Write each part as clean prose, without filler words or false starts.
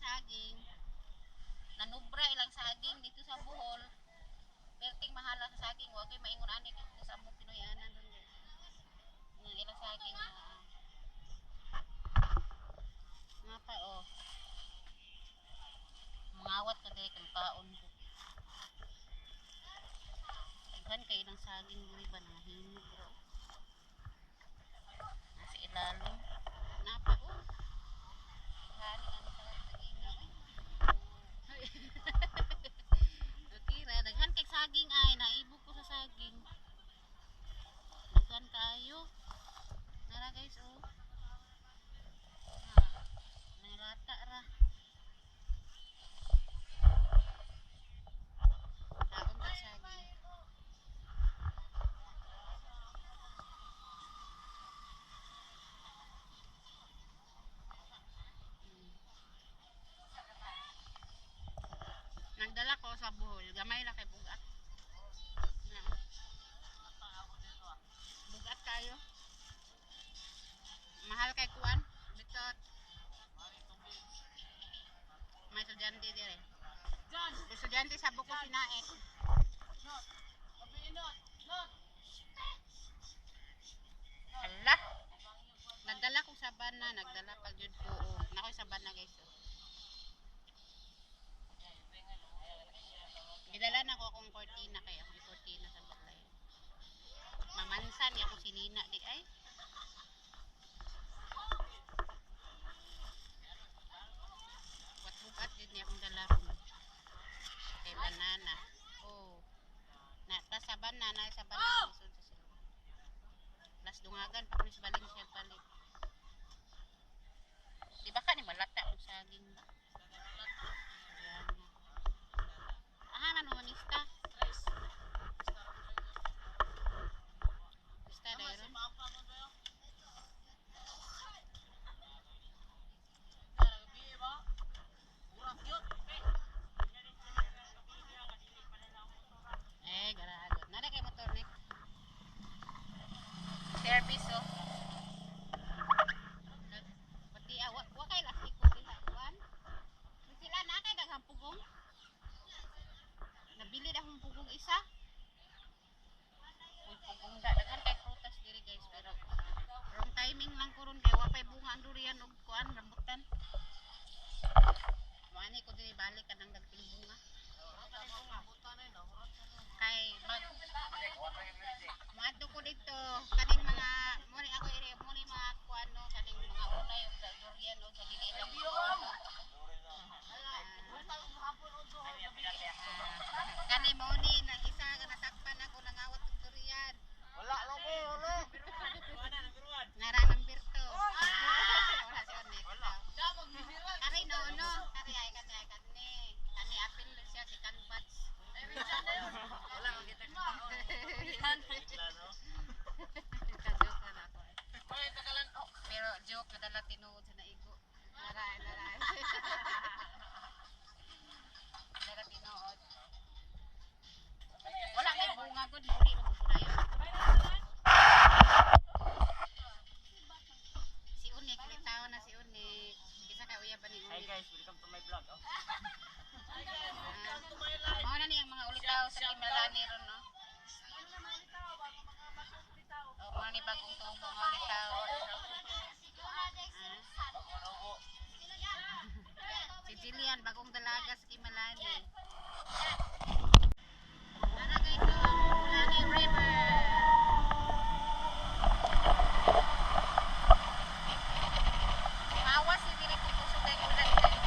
Saging. Nanubra ilang saging dito sa Bohol. Perting mahala sa saging. Wa ko'y maingon ani dito sa among Pinoyanan dun, guys. Nga ilang saging. Nga pa oh. Mangawat ka diri kang kaon ko. Daghan kay ilang saging diri ba, nangahinog bro. Nasa ilalim. Napa oh. Daghan nga ni sa saginga oy. Okay ra, daghan kay saging ay naibog ko sa saging. Daghan kayo. Nara, guys, oh. Na, nalata ra. Kaon tag saging. Nagdala ko sa Bohol, gamay ra kay bugat. Na. Bugat kayo. Mahal kay kuan. Bitot. May estudyante dire. Estudyante sa buko sinaet. Hala. Nagdala ko sa bana, nagdala pa jud ko. Oh. Nakoy sa bana, guys. Oh. Gidala na ko akong kortina kay akong kortina sa balay. Mamansa ni ako sinina di ay. Wat bugat jud ni akong dala ron. Kay banana. Oh. Na ta sa banana, sa banana lisod sa sila. Las dungagan pa ko ni sa Valencia palit. Di ba ka ni malata og saging ba? Ayan na. Aha, man humanista. Basta dayron. Eh, garagot. Nara kay motor nek. Service oh. Pati ah, wa kay lastiko diha kuan. Sila na kay daghang pugong. Nabili na akong pugong isa. Uy, pugong da daghan kay prutas diri, guys, pero wrong timing lang ko ron kay wa pay bunga ang durian ug kuan rambutan. Moani ko diri balik kanang dagting bunga. Kay mag Moadto ko dito kaning mga mo ni ako iri mo ni mga kuan no, kaning mga unay ug durian ug sa dili lang. Ah, kani mo ni nang isa ka nasakpan ako nangawat og durian. Wala lang ko, wala. Nara number 2. Wala si Onek. Kari no no, kari ay kani ay kani. Kani apil siya si Canbats. Wala ko kita. Ka-joke na ako. Pero joke kadala tinuod sa naigo. Nara nara. Dala tinuod. Wala may bunga gud, muli mo ko dayon. Si Unik, litaw na si Unik. Isa ka uya ba ni Hi Unik? guys, welcome to my vlog. Oh. Ah, mao na niyang mga ulitaw sa Kimalani ron, no? O, mga ni bagong tubo nga ulitaw. Ah. Si Jillian, bagong dalaga sa Kimalani. Tara guys, oh, ang Kulani River. Mawas si diri kung kusog kay ulan, guys.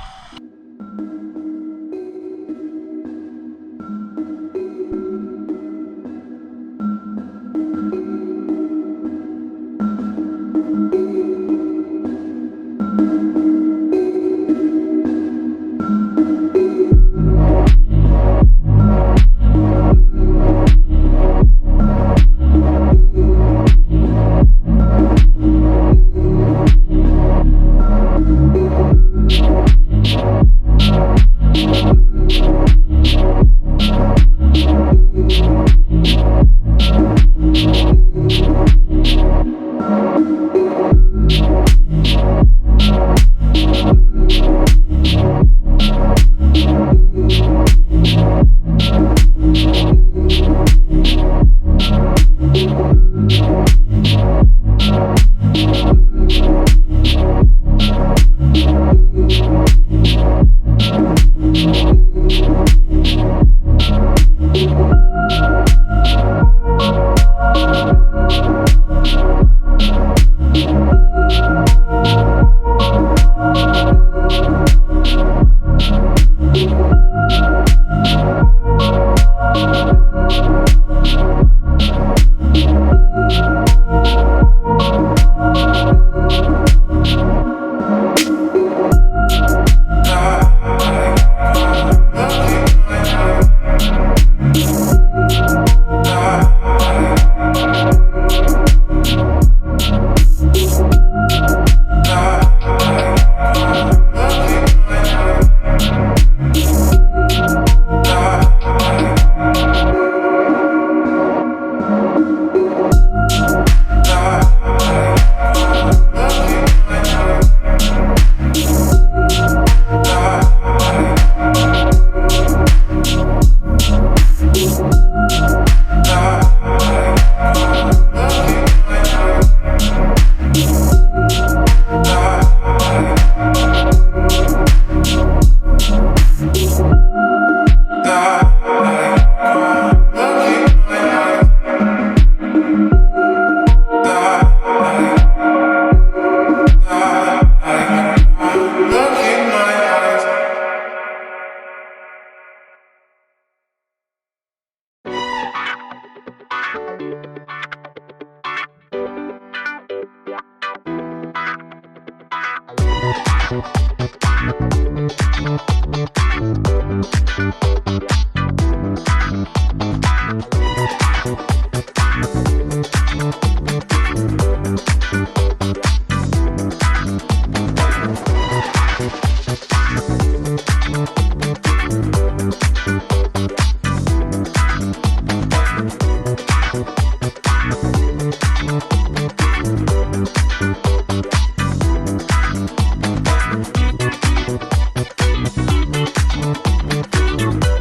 Thank